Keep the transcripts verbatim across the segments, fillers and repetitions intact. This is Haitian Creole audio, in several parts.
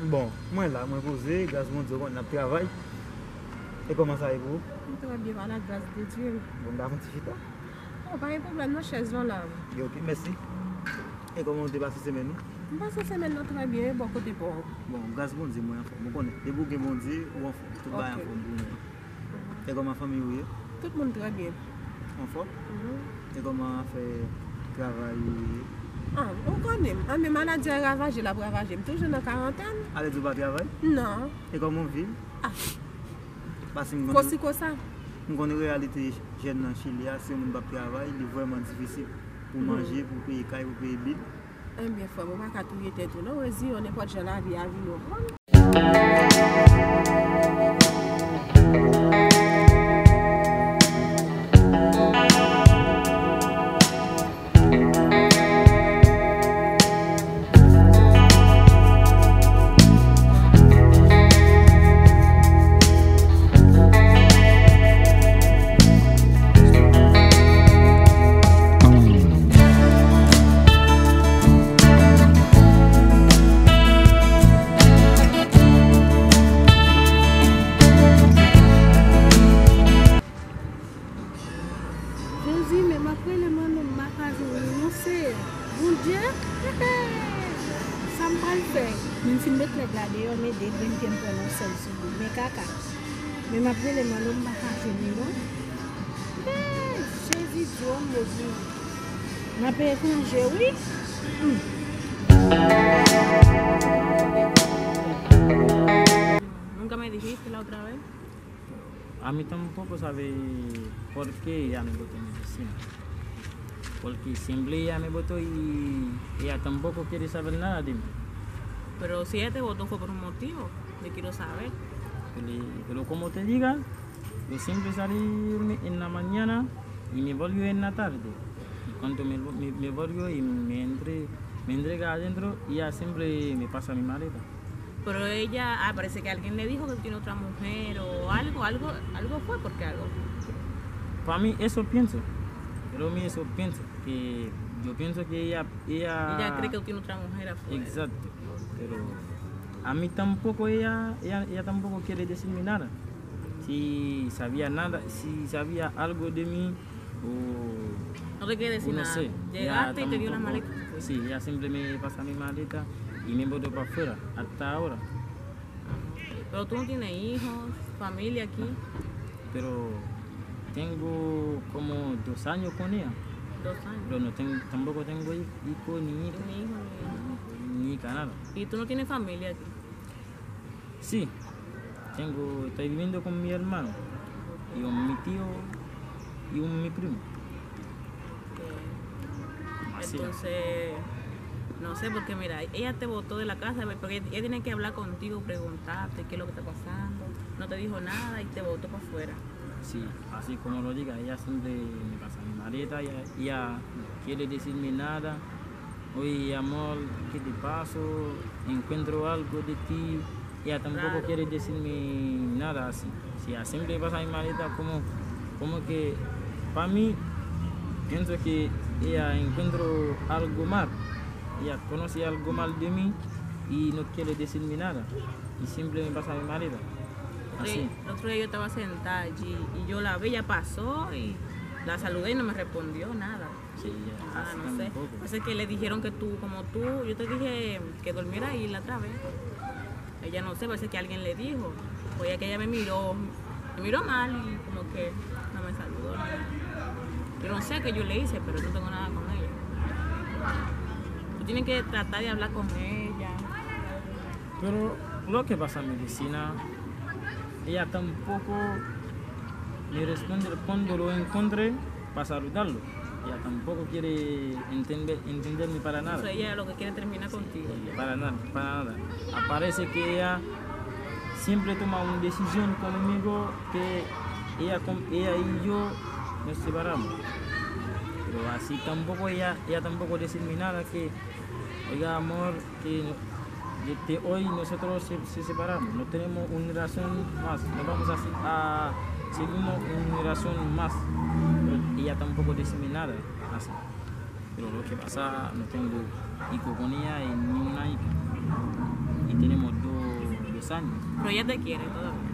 Bon, mwen la, mwen poze, gras Bondye, w konn n ap travay. E kòman sa ye pou ou? M trè byen, pa la gras de Dye. Bon, m ta fè yon ti chita? Oh, pa gen pwoblèm, non, chèz lan la. Ok, ok, mèsi. E kòman w te pase semèn ou? M pase semèn nan trè byen, bò kote pa w? Bon, gras Bondye, mwen anfòm. Ou konnen, depi w gen Bondye, ou anfòm. Tout bagay anfòm pou mwen. E kòman fanmi ou ye? Tout moun trè byen. Anfòm? Mhm. E kòman afè travay ou ye? Ah, ou konnen m. Anben, maladi a ravaje l, ap ravaje m. Toujou nan karantèn. Ale di w pa travay? Non. E kòman w viv? Ah. Paske m konn, kosi kosa. M konn reyalite jèn nan Chili a, si yon moun p ap travay, li vrèman difisil pou manje, pou peye kay, pou peye bil. Enben, frè m, ou pa ka touye tèt ou, non. Reziye w, nenpòt jan lavi a vini, w konprann? Jezi, men m ap rele manno m, m pa ka jwenn li non, Seyè. Bondye, sa m pral fè? Men m fin met nèg la deyò, men de grenn pye m pran nan sèl sou li. Men kaka. Men m ap rele manno m, m pa ka jwenn li non. Hey, Jezi, di w m yo di. Nan peyi etranje, wi. Hmm. Nunca me dijiste la otra vez. A mí tampoco sabe por qué ella me botó medicina. Porque siempre ella me botó y ella tampoco quiere saber nada de mí. Pero si ella te votó fue por un motivo, yo quiero saber. Pero, pero como te diga, yo siempre salí en la mañana y me volvió en la tarde. Y cuando me, me, me volvió y me entre, me entrega adentro, ella siempre me pasa mi maleta. Pero ella, ah, parece que alguien le dijo que tiene otra mujer o algo, algo, algo fue porque algo. Pa mi eso pienso. Pero mi eso pienso. Que yo pienso que ella, ella... Ella cree que tiene otra mujer afuera. Exacto. Pero a mí tampoco ella, ella, ella tampoco quiere decirme nada. Si sabía nada, si sabía algo de mí, o... No te quiere decir nada. Llegaste y te dio la maleta y te fuiste. Sí, ella siempre me pasa mi maleta y me botó para afuera, hasta ahora. Pero tú no tienes hijos, familia aquí. Pero tengo como dos años con ella. Dos años. Pero no tengo, tampoco tengo hi-, hijo ni hija. Ni hijo ni hija. Ni hija, nada. ¿Y tú no tienes familia aquí? Sí, tengo, estoy viviendo con mi hermano y un mi tío y un mi primo. Así. Entonces, no sé, porque mira, ella te botó de la casa, porque ella tiene que hablar contigo, preguntarte qué es lo que está pasando. No te dijo nada y te botó para afuera. Sí, así como lo diga, ella siempre me pasa mi maleta, ella, ella no quiere decirme nada. Oye, amor, ¿qué te pasó? Encuentro algo de ti. Ella tampoco quiere decirme nada así. Si ella siempre pasa mi maleta, como, como que para mí, pienso que ella encuentro algo mal. Ella conoce algo mal de mí y no quiere decirme nada. Y siempre me pasa mi maleta. Así. El otro día yo estaba sentada allí y yo la vi, ella pasó y la saludé y no me respondió nada. Sí, ya, ah, así no sé. Tampoco. Parece que le dijeron que tú, como tú, yo te dije que durmiera ahí la otra vez. Ella no sé, parece que alguien le dijo. Pues ella que ella me miró, me miró mal y como que no me saludó. Yo no sé qué yo le hice, pero no tengo nada con ella. Tú tienes que tratar de hablar con ella. Pero lo que pasa, medicina, ella tampoco me responde cuando lo encontré para saludarlo. Ella tampoco quiere entender, entenderme para nada. O sea, ella lo que quiere es terminar contigo. Sí, para nada, para nada. Aparece que ella siempre toma una decisión conmigo que ella, con, ella y yo nos separamos. Pero así tampoco ella, ella tampoco decirme nada que, oiga, amor, que no- desde hoy nosotros se, se separamos, no tenemos una relación más, no vamos a, se- a seguimos una relación más. Pero ella tampoco decirme nada, así. Pero lo que pasa, no tengo hijo con ella y ni una hija. Y tenemos dos Pero ella te quiere todavía.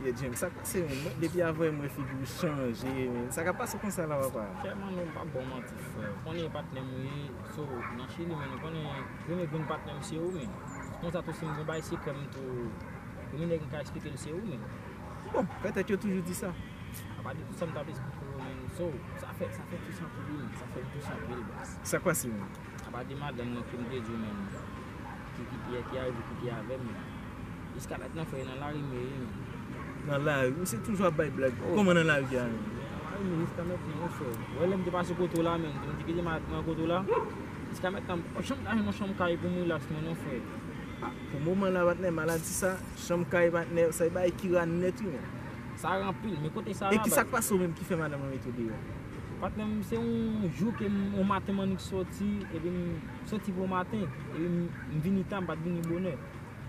Ye James, sa k pase, men? Mwen, depi avè mwen figi w chanje, men. Sa k ap pase konsa la, papa? Frè, man, nou pa bon manti, frè. Ou konnen patnè m ou ye, so, nan Chili, men, ou konnen premye vin patnè m se ou, men. Konsa tou, si m gon bagay sekrè m tou, premye nèg m ka eksplike l se ou, men. Bon, petèt yo toujou di sa. Apa de tout sa m t ap eksplike w, men. So, sa fè, sa fè touche anpil, wi, men. Sa fè m touche anpil, baz. Sa k pase, men? Apa de madanm mwen ke m te di w menm, ki kite, ki arive kite avè m. Jiska mentnan, frè, nan lari m ye, men. Nan lari? Misye toujou ap bay blag. Oh. Kòman nan lari a, men? Nan lari m ye jiska mentnan, wi, frè. Ou wè lè m te pase kote w la, men, m te kite madanm mwen kote w la. Jiska mentnan, m pa janm ka jwenn yon chanm kay pou m rilaks mwen, non, frè. Ah, pou moman la, patnè, maladi sa, chanm kay, patnè, sa e bagay ki ra nèt, wi, men. Sa ra anpil, men kote sa ra, baz. E ki sa k pase w menm ki fè madanm nan mete w deyò? Patnè m, se yon jou ke m, yon maten m annik soti, epi m soti bon maten, epi m, m vini ta, m pa t vini bonè.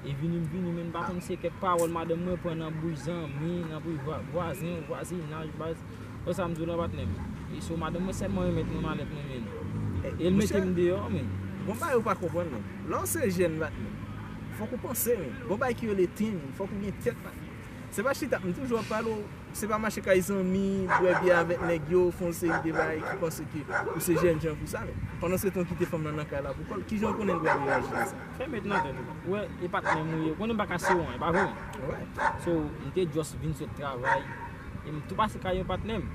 E vini m vini, men m pa konn se kèk pawòl madanm mwen pran nan bouch zanmi, nan bouch vwa-, vwazen, vwazinaj, baz. Wè sa m di w la, patnè m. E se madanm mwen sèlman remèt mwen malèt mwen, men. E l mete m deyò, men. Gon bagay ou pa konprann, non. Lè w se jèn, patnè m, fòk ou panse, men. Gon bagay ki rele ten, men. Fòk ou gen tèt, patnè m. Se pa chita, m toujou ap pale w, se pa mache kay zanmi, bwè byè avèk nèg yo, fè yon seri de bagay ki panse ke ou se jènjan pou sa, men pandan se tan w kite fanm nan nan kay la pou kò l, kijan w konnen l pral reyaji konsa? Fè met nan tèt ou. Ou wè, e patnè m ou ye, ou konnen m pa ka siye w anyen, pa vre? Wi. So, m te just vin sot travay, e m tou pase kay yon patnè m.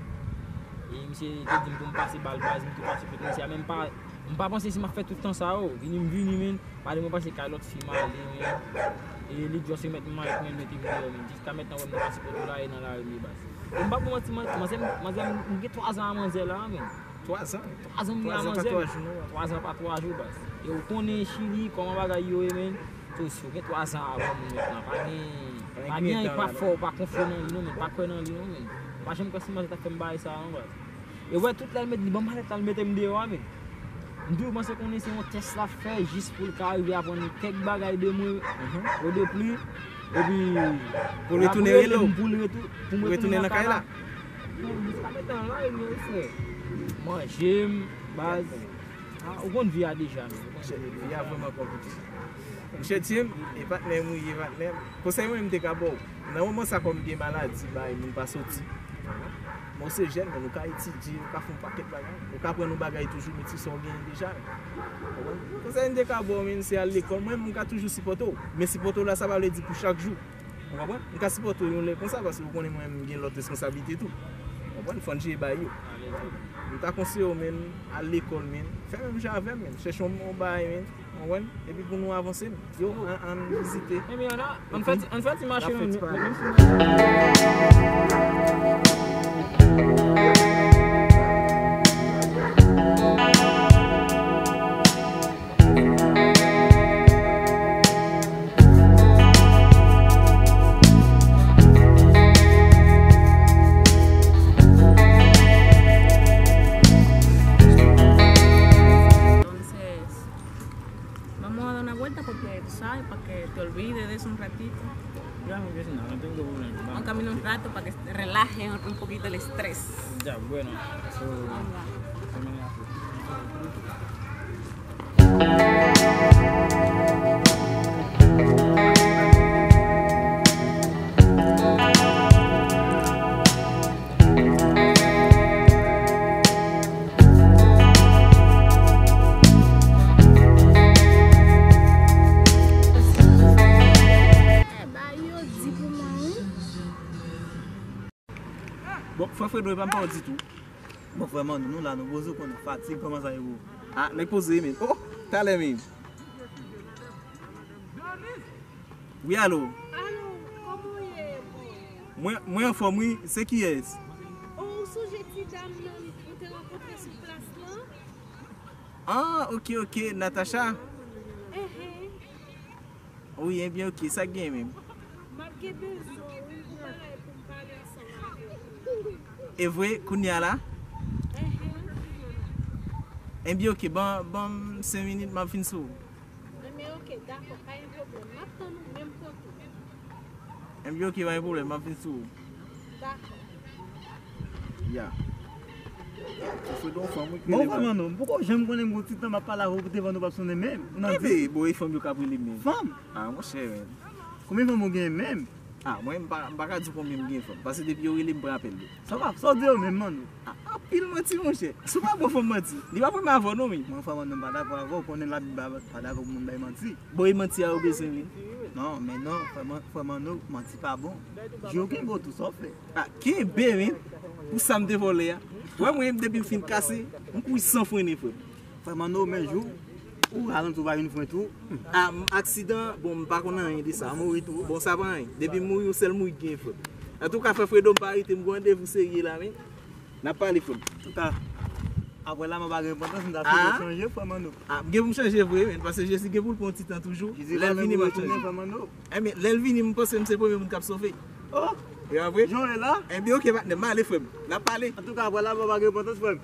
E misye te di m pou m pase ba l baz, m tou pase kote misye a, men m pa, m pa panse si m ap fè tout tan sa yo. Vini m vini, men. Malè mwen pase kay lòt fi m ale, men. E li just remèt mwen malèt mwen, mete m deyò, men. Jiska mentnan, wè m nan pase kote w la, e nan lari m ye, baz. E m p ap ba w manti, man-, manzè, manzè, m gen twa zan a manzè la, men. Twa zan? Twa zan m gen a manzè. Twa zan pa twa jou, non, baz. Twa zan pa twa jou, baz. E ou konnen Chili, kòman bagay yo ye, men. So, si w gen twa zan avè yon moun mentnan, pa gen, pa gen anyen, pa fè w, pa konfye nan li, non, men. Pa kwè nan li, non, men. M pa janm kwè si manzè t ap fè m bagay sa, non, baz. E wè, tout lè l met li ban m malèt la, l mete m deyò a, men. M toujou panse konnen se yon tès l ap fè jis pou l ka rive aprann kèk bagay de mwen, ou de pli, epi pou l retounen rele w, pou l retou-, pou m retounen nan kay la. Men, jiska mentnan la, e mwen, frè. Manje m, baz. Ah, ou konn vi a deja, men. Monchè, vi a vrèman konplike. Monchè Tim, e patnè m ou ye, patnè m. Konsèy mwen m te ka ba w. Nan moman sa, kòm gen maladi, bay, moun pa soti. Men w se jèn, men ou ka etidye, ou ka fè yon pakèt bagay. Ou ka aprann yon bagay toujou, men ti sa w genyen deja. Ou konprann? Konsèy m te ka ba w, men, se al lekòl. Mwen, m ka toujou sipòte w. Men sipòte w la, sa pa vle di pou chak jou. Ou konprann? M ka sipòte w yon lè konsa, paske ou konnen mwen, m gen lòt responsablite tou. Ou konprann? Fò n jere bagay yo. M ta konseye w, men, al lekòl, men. Fè menm jan avè m, men. Chèche yon, yon bagay, men. Ou konprann? Epi pou nou avanse, men. Yo, ann, ann vizite. Ebyen, ann, ann fè ti, ann fè ti mache, men, menm si Entonces, vamos a dar una vuelta porque, tú sabes, para que te olvides de eso un ratito. Ya, no, que si no, no tengo problema. Vamos a caminar un rato para que relaje un poquito el estrés. Ya, bueno, eso, eso me hace. Bon, frè Fredo, e pa m pa w ditou. Bon, frè Manou, nou la, nou poze, w konnen fatig kòmanse a rive w. Ah, nèg poze, men. Oh, talè, men. Wi, alo. Alo, kòman w ye, bro? Mwen, mwen anfòm, wi. Se kiyès? Oh, ou sonje ti dam nan nou te rankontre sou plas lan? Ah, ok, ok, Natacha. Enhen. Wi, ebyen, ok, sa k gen menm? M ap gen bezwen w, wi, pou bagay pou m pale ansanm. E vre, kounye a la? Enben, oke, ban, ban m senk minit, m ap vin sou ou. Enben, oke, dakò, pa gen pwoblèm. M ap tann ou menm kote. Enben, oke, pa gen pwoblèm, m ap vin sou ou. Dakò. Ya. Ou fè don fanm, wi, ki Bon, rele frè Manno, m poko janm konnen m gon ti tan m ap pale avè w pou telefòn ou p ap sonnen menm. Ou nan Enben, bon, e fanm yo k ap rele m menm. Fanm? Ah, monchè, men. Konbyen fanm ou gen menm? Ah, mwen, m pa, m pa ka di w konbyen m gen fanm. Paske depi yo rele m, m pran apèl yo. Sa w ap, sa w di yo menm, Manno? Ah, anpil manti, monchè. Si w pa ba fanm manti, li pa premye avè w non, men. Mwen, frè Manno, m pa dakò avè w. Ou konnen Labib pa, pa dakò pou moun bay manti. Bon, e manti a yo bezwen, wi. Non, men non, frè Man-, frè Manno, manti pa bon. Jou kenbe w tou, sa w fè? Ah, kenbe, men. Pou sa m te vòlè a. Wè mwen, depi m fin kase, m kouri san frennen, frè m. Frè Manno, men jou, ou ralanti, ou pa vin fwen tou. Ah, m aksidan, bon, m pa konn anyen de sa. Ou mouri tou. Bon, sa pa anyen. Depi m mouri, yon sèl mouri k gen, frè m. Antouka, frè Fredo, m pa rete, m gen randevou serye la, men. N ap pale, frè m. Antouka, apre lanmò pa gen enpòtans, m ta swete w chanje, frè Manno. Ah, m gen pou m chanje vre, men, paske Jezi gen pou l pran yon ti tan toujou. Jezi pa vle pou retounen, frè Manno. Enben, lè l vini, m panse m se premye moun k ap sove. Oh! Jan w ye la? Enben, oke, patnè, m ale, frè m. N ap pale. Antouka, apre lanmò pa gen enpòtans, frè m.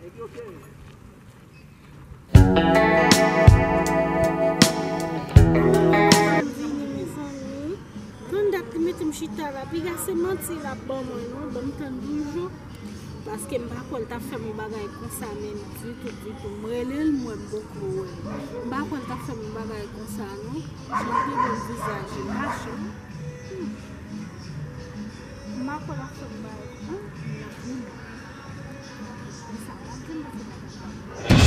Tann dat li mete m chita la, piga se manti l ap ban mwen non, ban m tann douz jou. Paske m pa kwè l t ap fè m yon bagay konsa menm ditou, ditou. M rele l, m wè m poko wè l. M pa kwè l t ap fè m yon bagay konsa non. Jan l te ban m vizaj li, mache. Hmm. M pa kwè l ap fè m bagay. Hmm, l ap vini. Konsa, l ap vini, l ap vini.